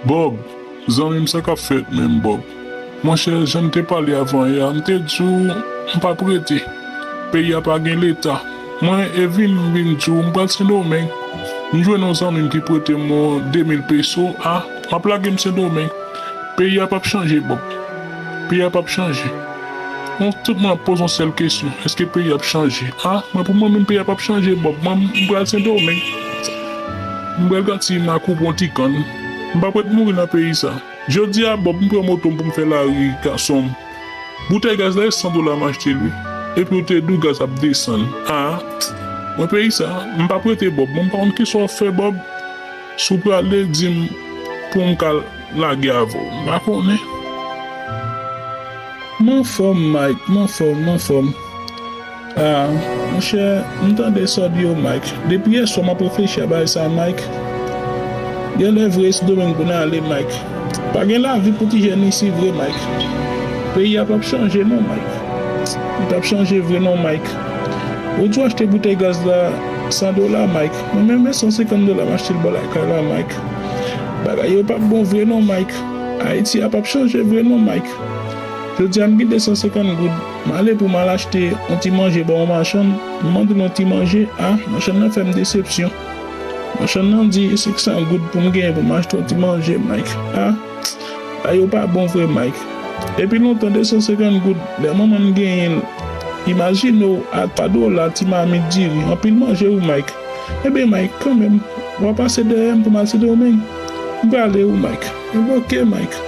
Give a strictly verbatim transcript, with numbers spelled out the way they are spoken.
Bob, zanmi m, sa k ap fèt menm, Bob? Monchè, jan n te pale avan yè a, m te di w m p ap rete. Peyi a pa gen leta. Mwen, e vin, m vin di w, m pral Sendomeng. M jwenn yon zanmi m ki prete m yon de mil peso. A, m ap lage m Sendomeng. Peyi a p ap chanje, Bob. Peyi a p ap chanje. Mwen, tout moun ap poze yon sèl kesyon, èske peyi a ap chanje? A, mwen, pou mwen menm, peyi a p ap chanje, Bob. Mwen, m pral Sendomeng. M pral gati makou pran ti kann. M p ap ret mouri nan peyi sa. Jodi a, Bob, m pran moto m pou m fè lari, gason m. Boutèy gaz la, e san dola m achte l, wi. Epi w te di w gaz ap desann. A, mwen peyi sa, m p ap rete, Bob. Mwen, m pa konn kisa w ap fè, Bob. Si w prale, di m pou m ka lage avè w. M pa konnen. M anfòm, Mike, m anfòm, m anfòm. A, monchè, m tande sa w di yo, Mike. Depi yè swa m ap reflechi a bagay sa, Mike. Genlè vre Sendomeng pou n ale, Mike. Pa gen lavi pou ti jèn isi vre, Mike. Peyi a p ap chanje non, Mike. Li p ap chanje vre non, Mike. Ou di w achte boutèy gaz la san dola, Mike. Mwen menm e san senkant dola m achte l bò lakay la, Mike. Bagay yo p ap bon vre non, Mike. Ayiti a p ap chanje vre non, Mike. Jodi a m gen de san senkant goud. M ale pou m al achte yon ti manje ba yon machann. M mande l yon ti manje. A, machann nan fè m desepsyon. Machann nan di senk san goud pou m genyen pou m achte yon ti manje, Mike. A, bagay yo pa bon vre, Mike. Depi lontan, de san senkant goud, lè manman m genyen l. Imajine w, a twa dola, ti mamit diri, anpil manje, wi, Mike. Enben, Mike, kanmenm, w a pase dèyè m pou m al Sendomeng. M prale, wi, Mike. Enben, oke, Mike.